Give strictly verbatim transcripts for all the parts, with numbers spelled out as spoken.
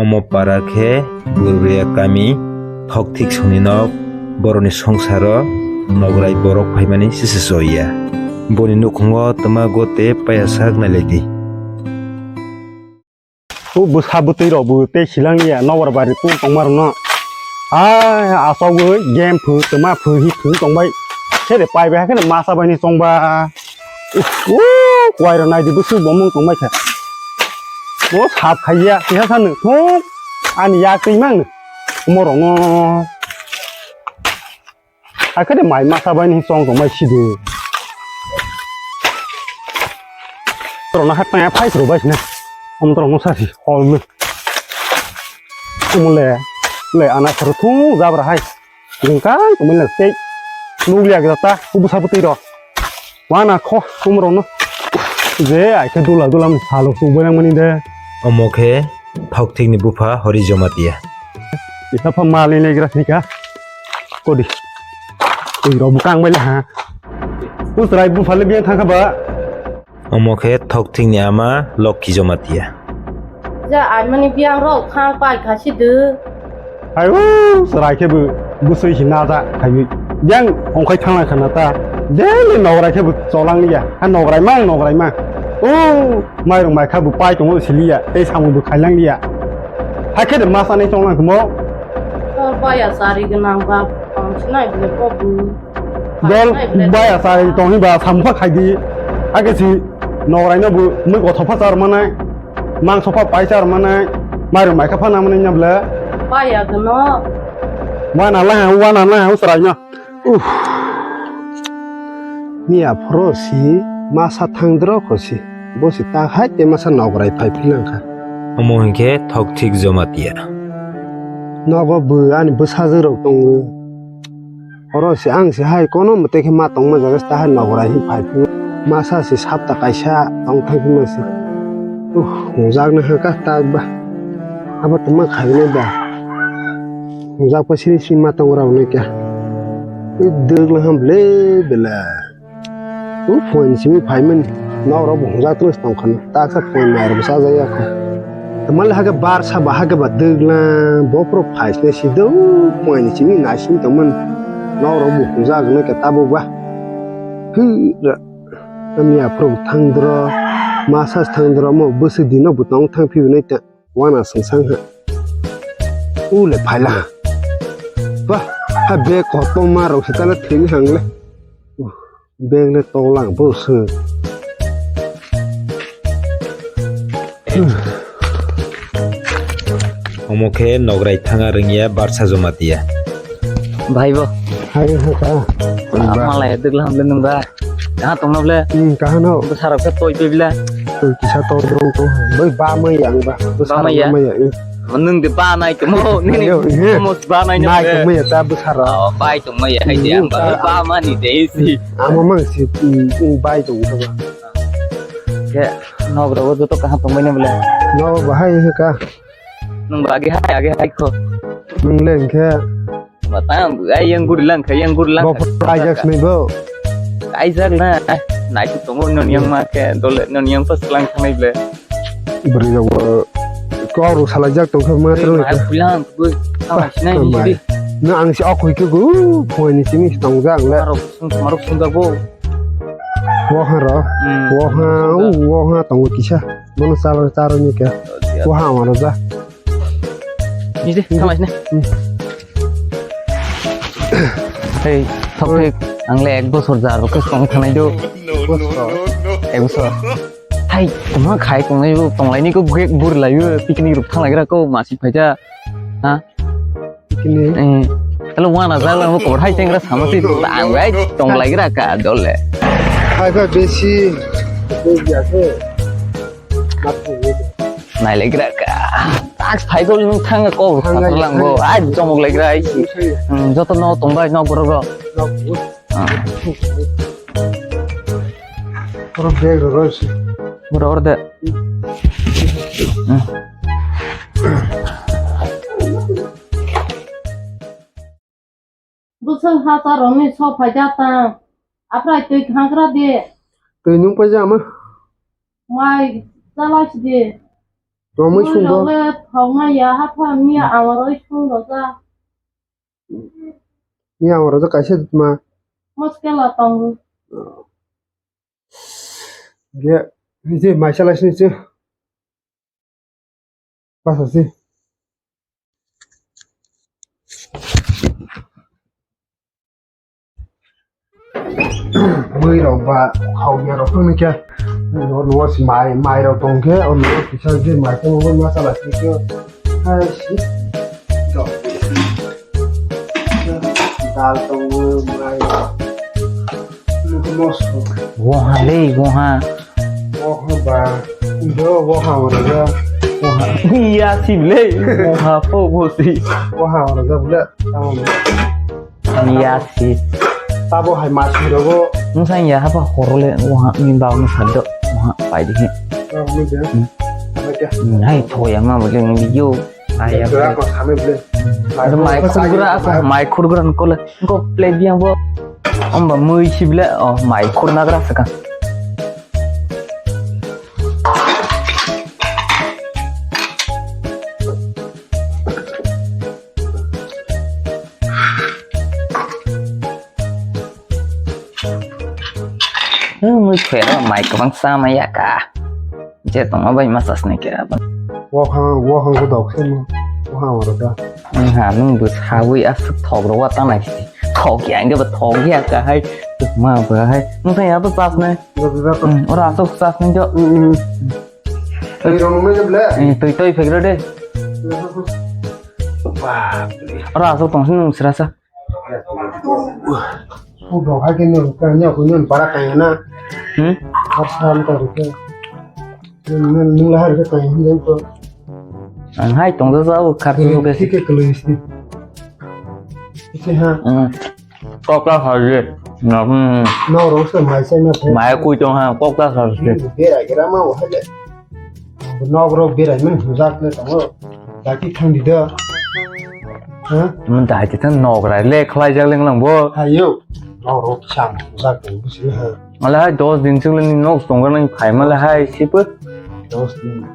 Omo para khe Burbuya kami, thok thik songni nok, borokni songsaro nograi borok phaimani sese choya. Boni nukhungo twma go tei paya sak nailaidi. O bwsa bwtwi rok bo tei silang ya nokbar bari kung tongma rok no. Ai asogwi game phu twma phu hi phu tongbai. Sere pai bai hakheno masa bai ni chongba. Uff, uff, wairo naidi bwswk bo mung tongbai kha. Bo sap khaiya, kiha sanu, thung, ani yak twi mang, morokno. Hakhede mai masa bai ni chong tongbai sidi. Torokno hakna phai rw bai sina. Om torokno sasi, hol me. Omole, le ana saro thung jabra hai. Jengkai tongmani tei nukliya gita ta kubui sabu twi rw. Wana kho kumrokno. Je ai khe dula dula mani salo chukbai nang mani de. Omo khe thok thikni bupha Hori Jamatia. Isa pha mali le gra sika. Kodi. Twi rw bukang bai le ha. Usrai bupha le biang thangkha ba. Omo khe thok thikni ama Lokhi Jamatia. Ja aimani biyang rok khang pai kha si de. Hai o, chwrai khe bo bwswi si naja khaiwi. Biyang ongkhai thangla khana ta. Daily nograi khe bo cholang liya. Ha nograi mang, nograi mang. O, mairung mai kha bo pai tongo siliya. Tei samung bo khailang liya. Hakhe de masa nai chonglang khe mo. Tor baya chari gwnang ba, tong sinai bole ko bo. Dol baya chari tong hi ba samung kha khai di. Hakhe si nograi no bo mui kotho pha char manai. Mangso pha paisa rw manai, mairung mai kha pha na manai nya bwle. Paya gano. Wana la ha, wana la ha, usrai no. Uff. Miya phoro si, masa thang dro kho si. Bo si ta hai te masa nograi phai philang kha. Omo hinkhe thok thik Jamatia. Nogo bo ani bwsajwk rok tongo. Oro se ang se hai kono mwtai khe ma tongma jaga se ta hai nograi hin phai phuru. Masa se sapta kaisa tong thang phima se. Uh, hwnjak na ha ka tak ba. Abo tongma khainai ba. Hwnjak pa sini sini ma tong rw nai kha. Ui dwk na ham le bela. O phone simi phaimani, norok bo hwnjak tongsa tongkha na, taksa phone nairok bwsa jaya kho. Tamale hake barsa ba hake ba dwgla, bophuru phaisne sido phone simi naising tongmani, norok bo hwnjak nai khe tabuk ba. Hwra, tamni aphuru thangdro, masa thangdro, mo bwswk dino bo tong thang phibinai ta. Wana sungsang ha. Ule phaila ha. Bah, ha bag kotorma rok se tala thwini hangle. Uh, bag le tolang bo se. Omo khe nograi thanga rwngya barsa Jamatia. Bhai bo. Hai ha ka. Malai dwgla hamle nungba. Kaha tongna ble? Hmm, kaha no. Bwsarok khe toi toi ble. Toi kisa to drong to. Bai ba mai yang ba. Bwsarok ba mai ya? Ba mai ya, eh. Nwng de ba nai tongmo, nini. Ayo, eh. Tongmo ba nai nai. Nai tongmo ya ta bwsarok. Oh, bai tongmo ya, hai de. Hmm, ang ba ta ba mani de si. Amo mang si, hmm, hmm, bai tong to ba. Khe, nok rogo joto kaha tongmai na ble? No, bahai he ka. Nwng ba agi hai, agi hai kho. Nwng le hwnkhe. Matang, ai yang guri lang kha, yang guri lang kha. Bo kaijak sini bo. Kaijak na, ai, nai tu tongo non yang ma khe, dole non yang pas lang khanai ble. Bri jago, kok ru salai jak tong khe ma tro. Mai pulang, bu, tama sinai ni di. Na ang si ok hoi ke gu, phone ni sini tong jang le. Marok sung, marok sung jago. Wo ha ro, hmm, wo ha, wo ha tongo kisa. Bono chalo charo ni khe. Wo ha ma ro ja. Nisi, tama sini. Hei, thok thik, ang le ek bosor jar bo khe tong thanai do. Ek bosor. Hai, tongma khai tongnai bo, tonglai ni ko buri lai bo, picnic rok thanglai gra ko, masi phaija. Ha? Picnic. Eh, talo wana jala mo kobor hai tengra sama si tang bai tonglai gra ka dole. Hai ba besi. Nailaigra ka. Tak phaigol nung thang ko. Thang lai, thang lai. Ai chomok laigra ai. Hmm, joto no tongbai nok borok rok. Nok. Ah. Oro bag rok rw si. Oro orde. Hmm. Bwswk hachal romwi sok phaijak tang. Aphrai twi khangra di. Twi nung paijak ma? Mai chalai sidi. Tomwi sung do. Thok ma ya ha pha miya awar oi sung do ja. Miya awar ja kaisa ma. Mos kela tong. Ge, je maisa lai sini se. Basa se. Bwrwi rok ba khao ya rok thang khe. Nuwa si mai, mai rok tong khe, o nuwa kisa je mai tong ma sala si khe. Hai si. Dal tong mai. Moso. Woha le, woha. Woha ba. Indo woha ora ga. Woha. Ya si le. Woha po bo si. Woha ora ga bule. Tamam. Ya si. Tabo hai masi rogo. Nung sang ya hapa horole woha ni ba no sado. Woha pai di. Tamam ni ja. Hmm. Pai ja. Hmm, hai thoya ma bole video. Ai, ya, gra ko same ble. Ada mai khurgra, mai khurgra ko le. Ko play biang bo. Om ba mui si ble. Oh, mai khurna gra saka. Hmm, mui khera mai kwbang sama ya ka. Je tongma bai ma sasne kera ba. Wahang, wahang ko dok se mo. Wahang ora da. Ha, nung bo sawi asuk thok ro wa ta nai si. Thok ya, nge ba thok ya ka hai. Ma ba hai. Nung sa ya ba sasne. Ora asuk sasne jo. Twi rong nung nai ble. Twi twi phek ro de. Ora asuk tong si nung srasa. Udah, hai kini kan ya, kini para kaya na. Hmm? Harus ham kari ke. Nung, nung, nung lahar ke kaya ni ko. Ang hai tong sa sa khar su ke. Thik ke kelu isi. Isi ha. Hmm. Kok ta sa je. Na, hmm. No, ro se mai sai na. Mai kui tong ha, kok ta sa je. Bera gira ma wa ha le. Nok rok berai mani hwnjak le tongo. Dati thang di da. Ha? Mun dati thang nok rai le khlai jak leng lang bo. Hayo. Nok rok sam hwnjak tong busi ha. Ala hai dos din chuk le ni nok tong nang phai ma le hai sipu. Dos din.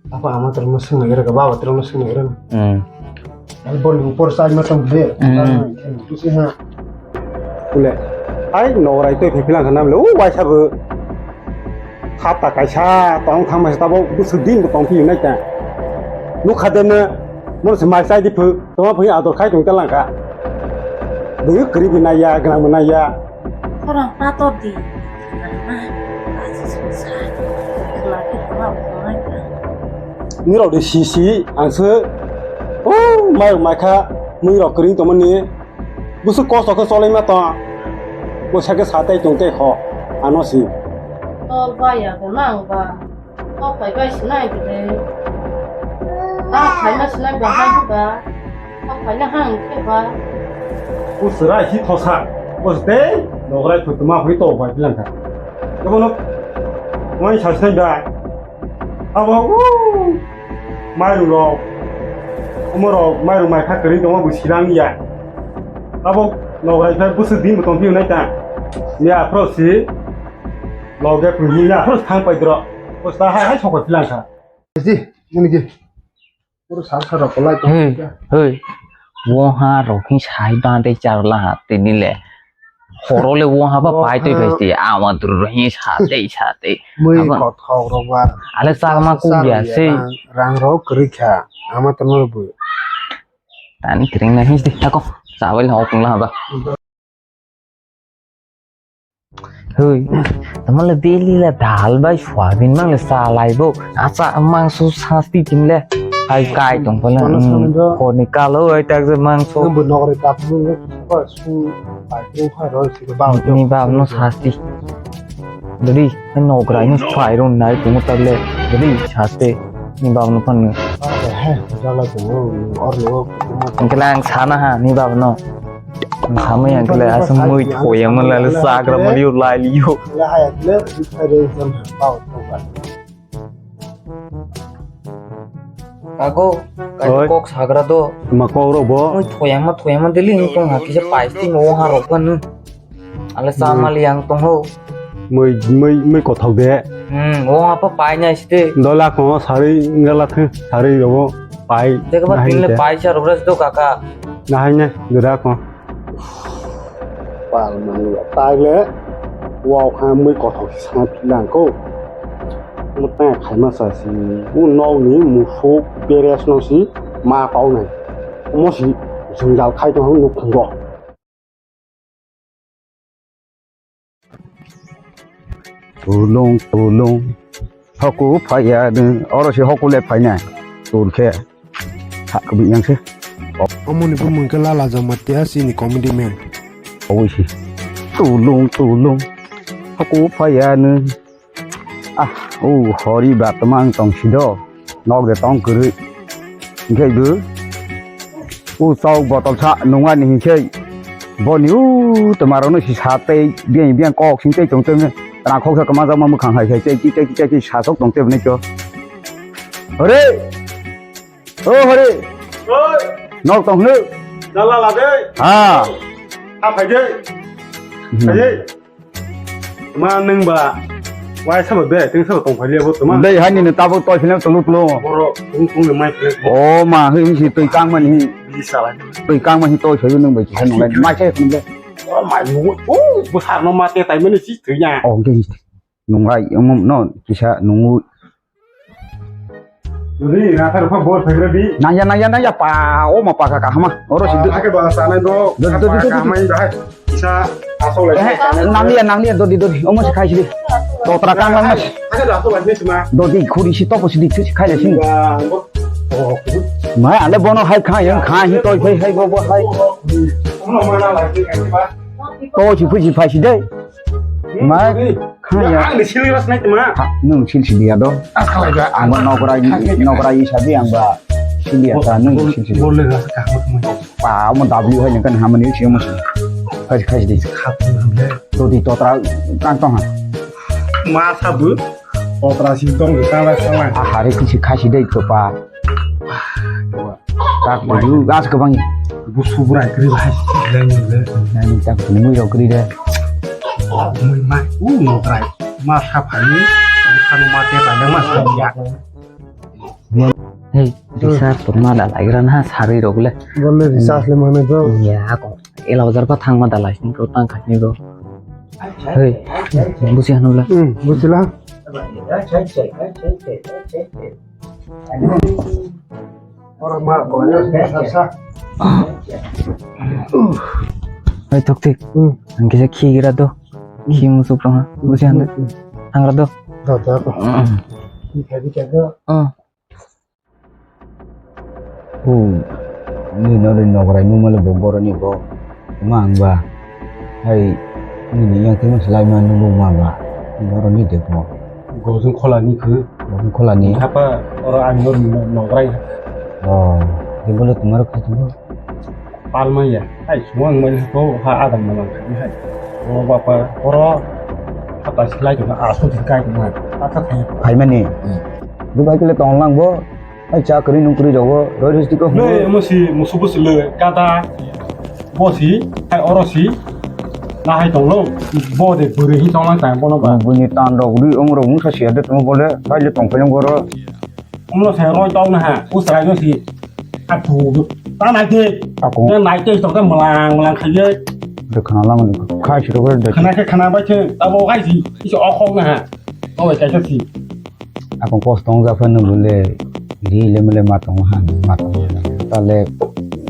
Apa ama terus mesin lagi rega bawa terus mesin lagi rega. Hmm. Albon upor sai ma tong de. Hmm. Busi ha. Kule. Ai, nograi twi phai philang kha namle, o waisa bo. Hapta kaisa tong thang masa tabo bwswk din bo tong phiyo nai ta. Nukha de no, mono se mai chai di phu, toma phu ador khai tong ta lang kha. Bwrwi kwrwi bo nai ya, gwnang bo nai ya. Khorang pator di. Nirok de si si, ang se, o, mai mai kha, mui rok kwrwi tongmani. Bwswk kosto khe cholaima tong. Bo sakhe sa tei tong tei kho. Ano si. Tol baya khe nang ba. Kok phai bai sinai bwle. Ta phai ma sinai ba hai ba. Kok phai na hang khe ba. Bo chwrai si thosa. Bo tei nograi thutma hoi to bai bilang kha. Ebo no. Moi sa sinai ba. Abo, uh, mairum rok, omo rok mairum mai kha kwrwi tongma bo silang ya. Abo nograi khe bwswk din bo tong phiyo nai ta. Ya, aphro si loge pungni ya, aphro thang pai dro. Bo sa hai hai sok pai philang kha. Ji, nini ki. Puro sar sar rok kolai tong. Hey, hey. Wo ha rok hin sai ba dei char la ha tini le. Horo le wo ha ba pai tei bai ti ama dur ro hin sa tei sa tei. Mui kothok rok ba. Ale sa ma ku ya se. Rang rok kwrwi kha. Ama tamo bo. Tani kring na hin ti ta ko. Sa bai hok la ba. Hui, tamale beli la dal bai soyabin mang le sa lai bo. Acha mangso sasti tin le. Hai kai tong pala. Honi kalo ai tak je mangso. Bo nogre tap le. Ba su pai tong kha ro si ba. Ni ba no sasti. Jadi nograi no pai ro nai tong ta le. Jadi sasti ni ba no pan. He, jala tong or lo. Engkela ang sana ha ni ba no. Khamai ang kle asam mui thoya man la sagra man yo lai liyo. Kago, kago kok sagra do. Ma kok ro bo. Mui thoya ma thoya ma dili ni tong ha kisa pais ti mo ha rok panu. Ale sa ma li ang tong ho. Mui mui mui kothok de. Hmm, o apa pai nai site. Dola ko sari ngala the, sari rogo pai. Deka ba nahai tin le te. Pai sa rok res do kaka. Nahai ne, dura ko. Pal mani ya. Tai le, wow kha mui kothok sa pilang ko. Mo ta khai ma sa si. U nok ni musu beres no si ma pau nai. Mo si jwngjal khai tong nuk khungo. Tulung tulung hoku phaiya de, oro se hoku le phainai. Tul khe ha kubui yang se. Omo ni bumung khe Lala Jamatia, chini comedy man. Owi se. Tulung tulung hoku phaiya ne. Ah, o hori ba tma ang tong si do. Nok de tong kwrwi. Hinkhe bo. O chok botol sa nungani hinkhe. Boni o tma rok no si sa tei biang biang kok sing tei tong tei. Rang khok sa kwma jak ma mwkhang hai sai tei tei tei tei sa sok tong tei bini cho. Hore. O hore. Oi. Nok tong hnu. Dala la de. Ha. Ha phai de. Hmm. Phai de. Ma nung ba. Wai sabo be, ting sabo tong phai liya bo tuma. Dei hani ne tabuk toi philem tulu tulu. Boro tung tung le mai philem. O ma hi hi tui kang man hi. Bi sala. Tui kang man hi toi phai nung bai kisa nung lai. Mai sai philem le. O mai nung. O bo sar no ma te tai mani si tui ya. O ge. Nung lai um no kisa nung. Ri na thar pha bol phai di. Nang ya nang ya nang ya pa o ma pa ka kahama. Oro si. Ake ba sanai do. Do, do, do, do, do. Kahama indahai. Isa asok lai. Eh, nang liya, nang liya, dodi, dodi. Omo se khai sidi. Totra kang lang mas. Ake da asok lai sima. Dodi khuri si topo sidi, si khai le sini. Wah, bo. Oh, khuri. Mai ale bono hai khai, yang khai, hi toi phai, hai, bo, bo, hai. Omo mana lai sini, ba. To si phu si phai sidi. Mai khai ya. Ang di sili ras nai ma. Ha, nung sil sidi ya do. Asal aja. Ang nokrai, nokrai sabi ang ba. Sili ya ta nung sil sidi. Bol le ras ka mo. Pa, omo W hai nengkan hamani si omo si. Khai, khai di. Khat mo le. Dodi totra kang tong ha. Ma sabu. Totra si tong di kala kala. Ah, hari kisi khai si dei ko pa. Tak baju gas ke bang. Bu subrai kri hai. Lain le. Lain tak mui rok kri de. Mui ma. U nokrai. Ma saphani. Kanu ma te ba ma sa ya. Hey, recharge to ma da lai gran ha sari rok le. Bol le recharge le mane bro. Ya ko. Ela bazar pa thang ma da lai sing ko tang khat ni bro. Hey, busi hanu le. Hmm, busi la. Ora ma ko ya sa sa. Hey, thok thik. Hmm. Ang kisa khi gira do. Khi musuk tong ha. Busi hanu. Thang ra do. Do do ko. Hmm. Khi kha di kha do. Hmm. O, nini nokrai nokrai nungmale bo boroni bo. Tma ang ba. Hai, nini yang timo selai ma nungma ba. Boroni de bo. Gojung khola ni khu. Gojung khola ni. Apa oro ang no nokrai. Oh, de bole tumar kha tu. Palmaya, hai, suang mai ko ha adam malang kai hai. O bapa, oro, apa silai tu, asu di kai tu, apa kai. Hai mani. Hmm. Dubai kele tong lang bo, hai cha kri nung kri jago, roi roi tiko. Le, mo si, musu bo si le, kada, bo si, hai oro si, na hai tong lo, bo de buri hi tong lang kai, bono ba. Buni tan rok ri, ong rok musa sia de tong bole, hai le tong kai ong oro. Umlo se roi tong na ha, usrai no si. Atu, ta nai te. Ako. Ta nai te, to ta malang, malang khai ye. De khana lang ni, khai si ro de. Khana ke khana bai che, ta bo khai si, isi okhok na ha. O bai kaisa si. Ako kos tong ja phan no bole, di le mele ma tong ha, ma tong. Ta le,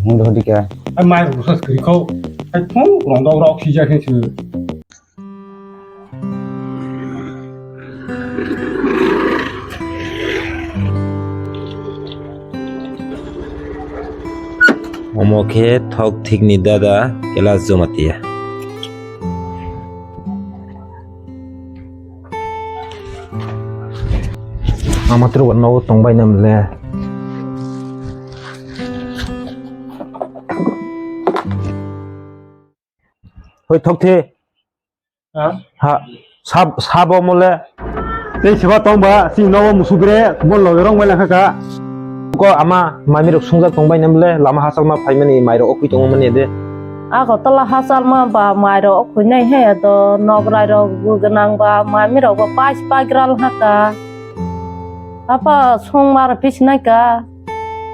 hung do di ka. Ai mai ru sa skri kho. Ai thong, rong dog rok si ja khe si. Omo khe thok thikni dada Kailas Jamatia. Ama tru nogo tongbai nam le. Hoi thok the. Ha? Ha, sab, sabo mole. Tei seba tong ba, si nogo musu bere, bon loge rong bai langkha ka. Ko ama, mami rok sungjak tong bai nam le, lama hachal ma phai mani, mai rok okui tong mani de. Agartala hachalma ba mairok khuinai he do nograi rok gwnang ba mami rok ba pais pagral haka. Apa songma rok pisi nai ka.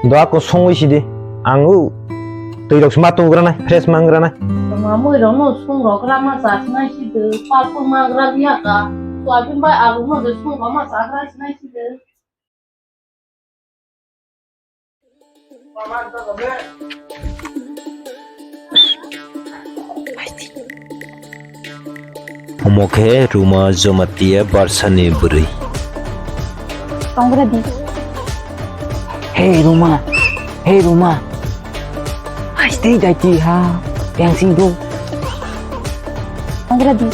Do ako songwi sidi. Ang u twi rok sma tong granai, fresh mang granai. Mamui rok no song rok rama sa sinai sidi. Palpur mang gra biya ka. Soyabin bai alu no de song rok ma sa gra sinai sidi. Omo khe Ruma Jamatia Barsani bwrwi. Tongra di. Hey Ruma, hey Ruma. Haste dai ti ha, yang sing do. Tongra di.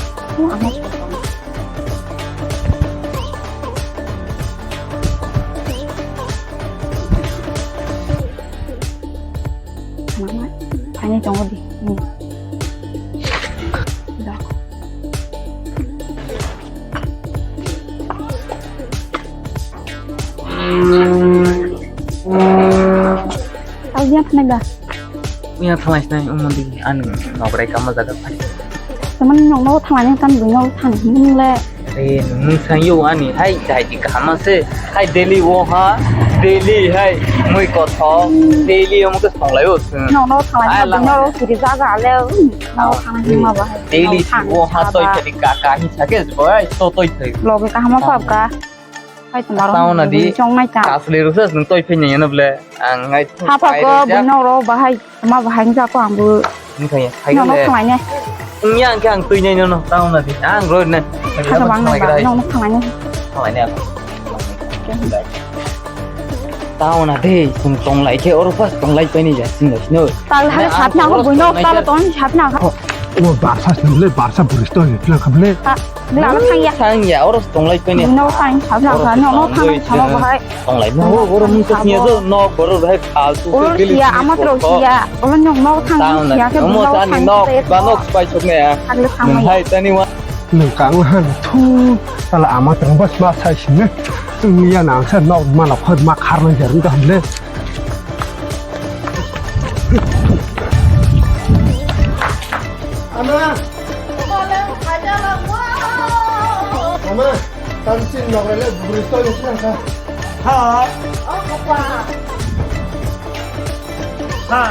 Mama, thani tongo di. Hmm. Da. Tau dia thani da. Uya thalai sinai, um, mandi, ang nograi kama jaga phai. Teman nong no thalai nang tan bui no thang hingle. Are, nung sang yo ani, hai, hai, di kaham se, hai, daily wo ha, daily, hai, mui kothok, daily omo ke songlai o. Nong no thalai nang bui no kiri jaga le, nong no thalai ma ba hai. Daily wo ha, toi phai di ka, ka hin sa ke, boy, to toi phai. Loge kaham pa ka. Hai, tomar tao na di. Chong nai ta. Kasli rusa nung toi phai ni no ble. Ang hai. Hapa ko bui no ro bahai. Ma bahai ja ko ang bu. Ni khai. Hai no, no le. Khlai ne. Nya ang khe ang twi nai no no. Tao na di. Ang ro ne. Kha bang nai ba. No, no khlai ne. Khlai ne. Tao na di. Sung tong lai khe oro pas tong lai pai ni ja. Sing no. Tal hai sat na ko bui no tal ton sat na. O barsa sing le barsa buris to ni plan kham le. Nang thang ya. Thang ya, oro tong lai pene. No thang, sab lang kha, no, no thang, thang, thang, bahai. Tong lai, no, oro mung to siya jo, no, oro bahai faltu. Oro siya, amat ro siya. Oro no, no thang, siya ke no, no thang, no, ba no, pai sok ne ya. Agla thang ya. Hai, tani wa. Nang kang han thu, sala amat rang bas ma sai sini. Tung ya nang sa no, ma la khot ma khar nang jarum ta hamle. Ama. Ama, tamsin nograi le bwrwi twi wngkha. Ha. Ha.